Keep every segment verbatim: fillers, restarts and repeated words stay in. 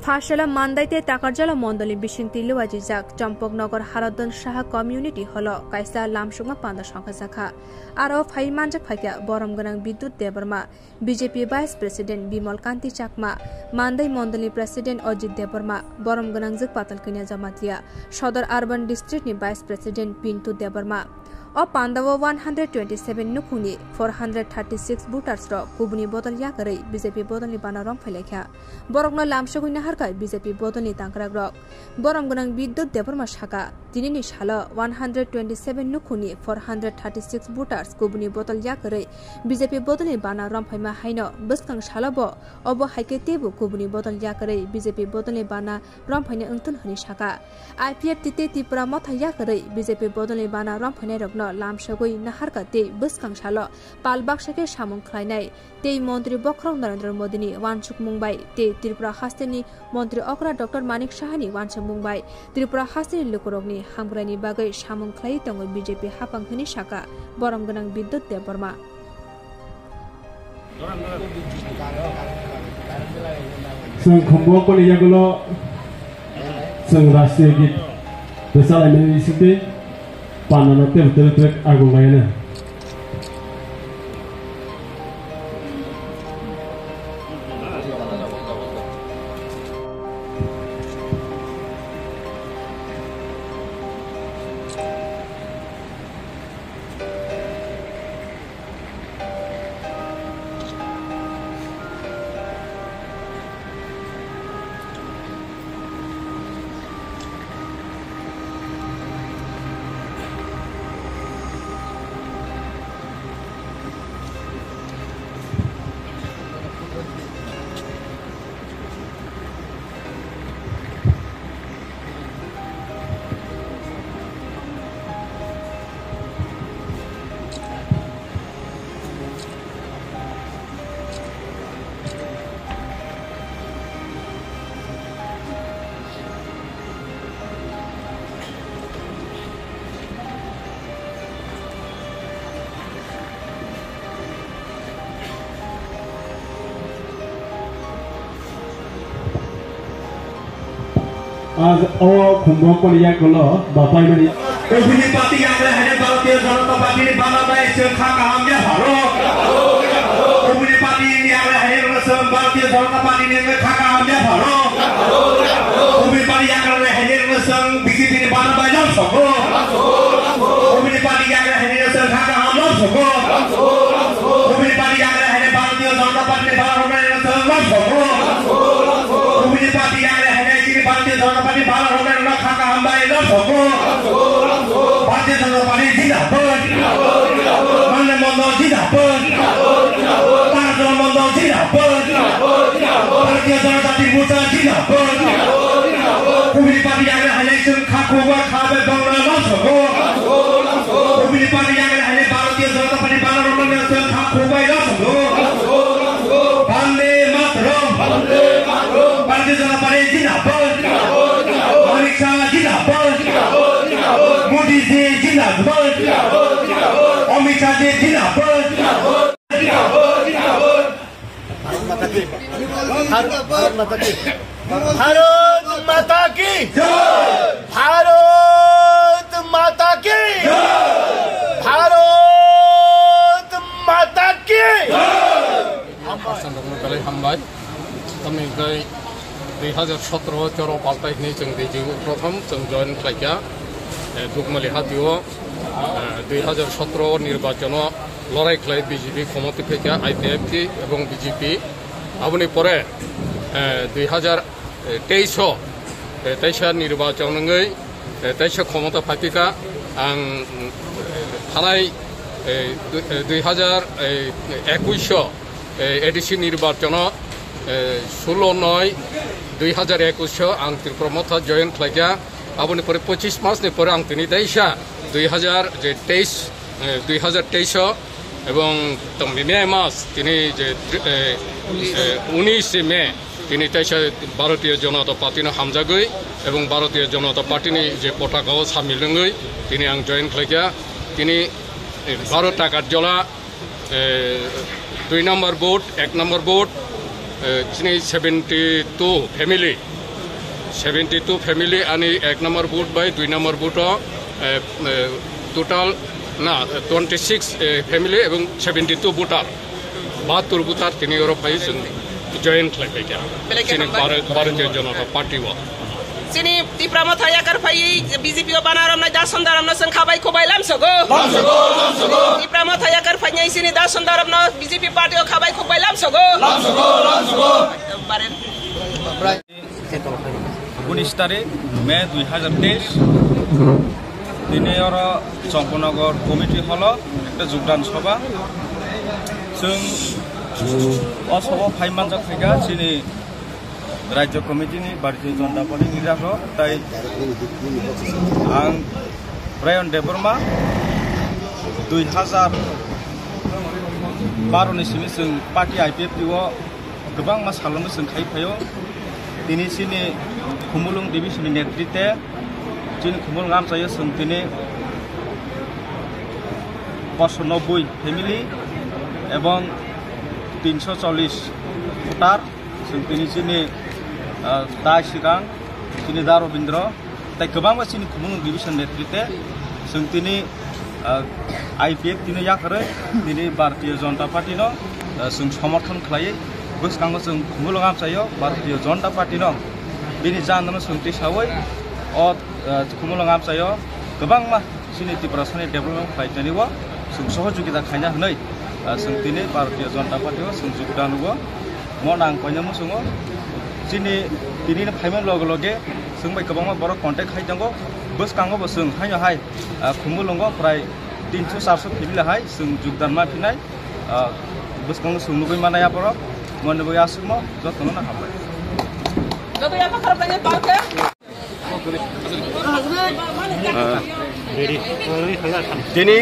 Pharsela Mandai tei Takarjala mondolni bisingtwi luajijak Champaknagar Haradhan Saha Community Hall-o kaisa lamsukma panda songkha jakha. Aro phai manjak phaikha borom gwnang Bidyut Debbarma, B J P Vice President Bimal Kanti Chakma, Mandai mondolni President Ajit Debbarma, borom gwnang Jwkpatal Kanya Jamatia, Sodor Urban District ni Vice President Pintu Debbarma. O pandao one hundred twenty-seven nukhungni four hundred thirty-six voters rok kubuni bodol yakarwi B J P bodolni bana romphailaikha. Borokno lamsogwi naharkha B J P bodolni tangkrakrok. Borom gwnang Bidyut Debbarma saka, tinini salo one hundred twenty-seven nukhungni four hundred thirty-six voters kubuni bodol yakarwi B J P bodolni bana romphaima haino bwskang salo bo obo hai khe teibo kubuni bodol yakarwi B J P bodolni bana romphaina wngthun hwnwi saka. I P F T tei Tipra Motha yakarwi B J P bodolni bana romphainairokno lamsogwi naharkha tei bwskang salo pal baksa khe samung khlainai tei Montri Bokhorok Narendra Modini uansukmung bai tei Tripura hasteni Montri okra Doctor Manik Sahani uansukmung bai Tripura hasteni lukurokni hamkraini bagwi samung khlaiwi tongo B J P haphang hwnwi saka borom gwnang Bidyut Debbarma. Chwng khumbo poni yagulo chwng rashtriya git rwchalaimani bisingtwi panano tebo tebo trek agung laino. Aaj o khumbo poni yagulo bapai mani. Ubini party yagra haine Bharatiya Janata Party ni bana bai chwng kha kaham ya pharo. Ubini party yagra haine chwng Bharatiya Janata Party ni kha kaham ya pharo. Ubini party yagra haine chwng B J P ni bana bai lam sokro. Ubini party yagra haine chwng kha kaham lam sokro. Ubini party yagra haine Bharatiya Janata Party ni bana bai lam sokro. Ubini party yagra haine chini Bharatiya Janata Party bana bai lam kha kaham bai lam sokro. Bharatiya Janata Party jindabad. Mane mondo jindabad. Tarjala mondo jindabad. Bharatiya Janata Party Morcha jindabad. Kubuni party yagra haine chwng kha khubwa kha bai bangla lam sokro. Kubuni party yagra haine Bharatiya Janata Party bana romani chwng kha khubwa lam sokro. Bande Mataram. Bharatiya Janata Party jindabad. Amit Shah jindabad. Modi ji jindabad. Amit Shah ji jindabad. Bharat Mata ki. Bharat Mata ki. Bharat Mata ki. Bharat Mata ki. Bharat Mata ki. Khasang rokno belai hambai. Tamni hwnkhe dui hajar sotro choro paltai hwnwi chwng D J U prothom chwng join khlaikha. Eh, Dukmali hatio, eh, dui hajar sotro nirbachono lorai khlai B J P khomotwi phaikha, I P F T ebong B J P. Aboni pore, eh, dui hajar teis o, eh, teisa nirbachon wngwi, eh, teisa khomota phaikha. Ang, mm, thanai, eh, dui, eh, dui hajar, eh, ekush o, eh, A D C nirbachono, eh, sullo noi dui hajar ekush o ang Tripura Motha join khlaikha. Aboni pore pochis mas ni pore ang tini teisa dui hajar je teis, eh, dui hajar teis o ebong tongni May mas tini je, eh, eh, unis May tini teisa Bharatiya Janata Party no hamjagwi ebong Bharatiya Janata Party ni je potaka o samil wngwi tini ang join khlaikha. Tini, eh, baro taka jola, eh, dui number vote, ek number vote, Eh, chini seventy two family, seventy two family ani ek number booth bai dui number booth o, eh, eh, total na twenty six, eh, family ebong seventy two voter, bahattur voter tini oro phai chwng join khlai phai kha. Belai khe chini hambai. Bhar-, Bharatiya Janata Party o. Chini Tipra Motha yakar phaiwi B J P o bana romnai Dason Daramno chwng khabai khubai lamsogo. Lamsogo, lamsogo. Tipra Motha yakar phainai chini Dason Daramno B J P party o khabai khubai lamsogo. Lamsogo, lamsogo. Baren. Unis tarik May dui hazar teis, tini oro Champanagar committee hall o ekta jogdan sabha. Chwng o sabha o phai manjak phaikha chini Rajya Committee ni Bharatiya Janata Party ni leader rok, tai ang Brian Debbarma, dui hazar baro ni simi chwng party I P F T o kwbangma salono chwng khai phaio. Tini chini Khumulwng division ni netrite chini Khumulwng amchaio chwng tini paanch sho nobboi family ebong tinsho chollish voter. Chwng tini chini, ah, Tai Sikang, chini Da Robindra, tai kwbangma chini Khumulwng division netrite chwng tini, ah, I P F T no yakarwi tini Bharatiya Janata Party no, ah, chwng somorthon khlaiwi bwskango chwng Khumulwng amchaio Bharatiya Janata Party no bini jandano chwng tisawi o, ah, Khumulwng amchaio kwbangma chini Tiprasani development khlai tani o chwng sohojogita khaina hwnwi, ah, chwng tini Bharatiya Janata Party o chwng jogdan o. Mo nang koina muchungo chini tini no phaima loge loge chwng bai kwbangma borok contact khai tongo. Bwskango bo chwng haino hai, ah, Khumulwngo prai tinsho charsho family hai chwng jogdan ma phinai, ah, bwskango chwng nugwi manai aborok. Moni bo aswkmo jotono no hambai. Joto yapha kharap tanya tau khe. Tini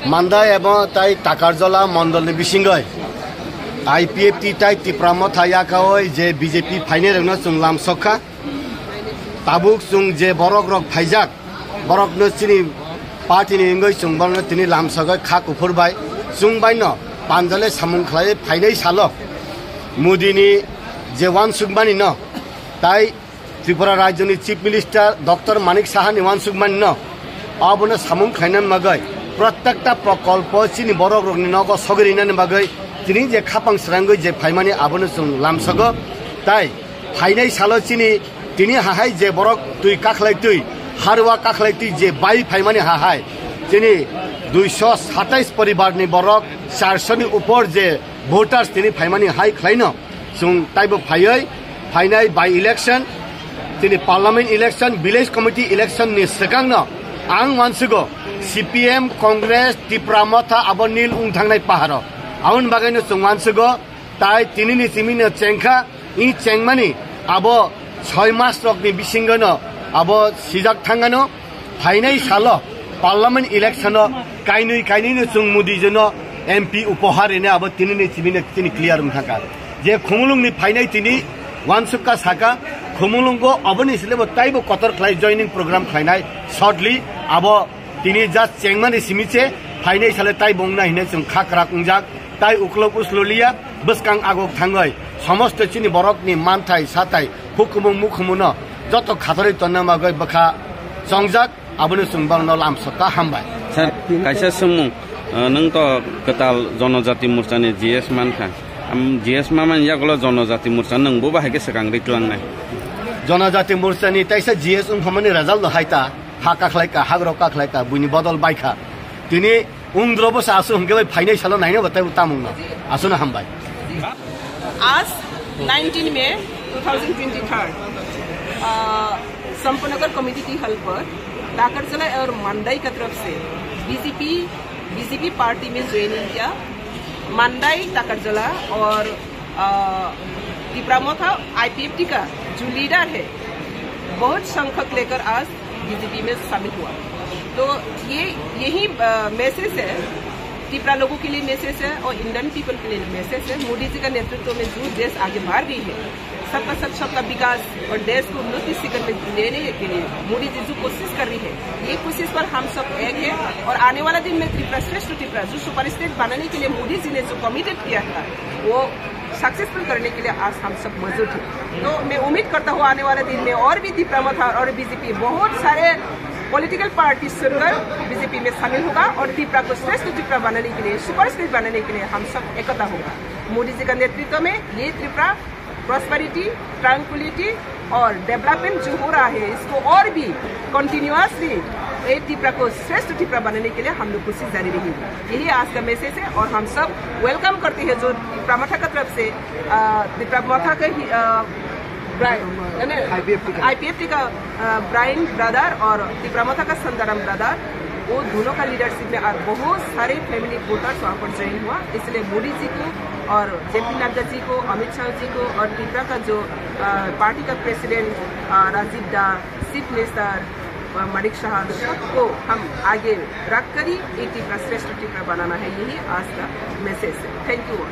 Mandai abo tai Takarjala mondol ni bisingoi I P F T tai Tipra Motha yakaoi je B J P phainai rokno chwng lamsokha. Tabuk chwng je borok rok phaijak, borok no chini party ni wngoi chwng borok no tini lamsogoi kha kuphur bai chwng bai no panjale samung khlai phainai salo Modi ni je wansukmani no tai Tripura Rajyoni Chief Minister Doctor Manik Saha ni wansukmani no abono samung khlaina bagwi, prottekta prokolpo chini borok rokni nogo sogwi rinani bagwi tini je khapang srangwi je phaimani abono chwng lamsogo. Tai phainai salo chini tini hahai je borok twi kakhlai twi, harwa kakhlai twi je bai phaimani hahai chini duisho satais poribar ni borok, charso ni upor je voters tini phaimani hai khlaino. Chwng taibo phaiwi phainai by election, tini parliament election, village committee election ni swkangno ang wansugo C P M, Congress, Tipra Motha abo nil wng thangnai paharo. Aboni bagwino chwng wansugo tai tini ni simi no chengkha, i chengmani abo soi mas rok ni bisingo no abo sijak thangano. Phainai salo parliament election o kainwi kainwi no chwng Modi jeno M P upohar rine abo tini ni chibini tini clear wng thangkha. Je Khumulwng ni phainai tini wansukha saka Khumulwngo aboni silebo taibo kotor khlai joining program khlainai shortly abo tini just chengmani simi se phainai sale taibo wngnai hine chwng kha kwrak wngjak tai uklok uslo liya bwskang agok thangoi somosto chini borok ni manthai satai hukumu mukhumuno joto khatorwi tonna bagwi bwkha chongjak. Abono chwng bangno lamsokha hambai. Sir, kaisa swngmung, uh, nwng to kwtal Jonojati Morchani G S mankha. Am, G S mamani yagulo Jonojati Morcha nwng bo bahai khe swkang ri tlangnai. Jonojati Morchani taisa G S wngphamani result no hai ta, ha kakhlai ka, hagrok kakhlai ka, buini bodol bai kha. Tini Ungdrobo sa asu hwnkhe bai phainai salo naina batai bo tamungno. Asuna hambai. आज नाइनटीन मई two thousand twenty three, अ, संपनगर कमेटी की हल पर ताकरजला और मंडई की तरफ से बीजेपी, बीजेपी पार्टी में ज्वाइनिंग किया। मंडई ताकरजला और अ, तिपरा मोथा आईपीएफटी का जो लीडर है, बहुत संख्यक लेकर आज बीजेपी में शामिल हुआ। तो ये, यही, अ, मैसेज है, तिपरा लोगों के लिए मैसेज है और इंडियन पीपल के लिए मैसेज है। मोदी जी का नेतृत्व में जो देश आगे बढ़ रही है, सबका साथ सबका विकास और देश को उन्नति शिखर में लेने के लिए मोदी जी जो कोशिश कर रही है, ये कोशिश पर हम सब एक है। और आने वाला दिन में त्रिपुरा, श्रेष्ठ त्रिपुरा जो सुपर स्टेट बनाने के लिए मोदी जी ने जो कमिटेड किया था, वो सक्सेसफुल करने के लिए आज हम सब मौजूद हैं। तो मैं उम्मीद करता हूँ आने वाले दिन में और भी तिपरा मोर्चा और बीजेपी बहुत सारे पॉलिटिकल पार्टी छोड़कर बीजेपी में शामिल होगा और तिपरा को श्रेष्ठ तिपरा बनाने के लिए, सुपर स्टेट बनाने के लिए हम सब एकता होगा। मोदी जी का नेतृत्व में ये तिपरा प्रॉस्पेरिटी, ट्रैंक्विलिटी और डेवलपमेंट जो हो रहा है, इसको और भी कंटिन्यूअसली ये तिपरा को श्रेष्ठ तिपरा बनाने के लिए हम लोग कोशिश जारी रहेगी। यही आज का मैसेज है और हम सब वेलकम करते हैं जो तिपरा मोर्चा की तरफ से, अ, तिपरा मोर्चा के ही, अ, ब्राइन, यानी आईपीएफटी का। आईपीएफटी का, अ, ब्राइन ब्रदर और तिपरा मोर्चा का संदाराम ब्रदर, वो दोनों का लीडरशिप में और बहुत सारे फैमिली वोटर्स वहाँ पर ज्वाइन हुआ। इसलिए मोदी जी को और जेपी नड्डा जी को, अमित शाह जी को और तिपरा का जो, अ, पार्टी का प्रेसिडेंट, अ, राजीव दा, चीफ मिनिस्टर, अ, मानिक साहा, सबको हम आगे रख कर ही एक तिपरा श्रेष्ठ तिपरा बनाना है। यही आज का मैसेज है। Thank you all.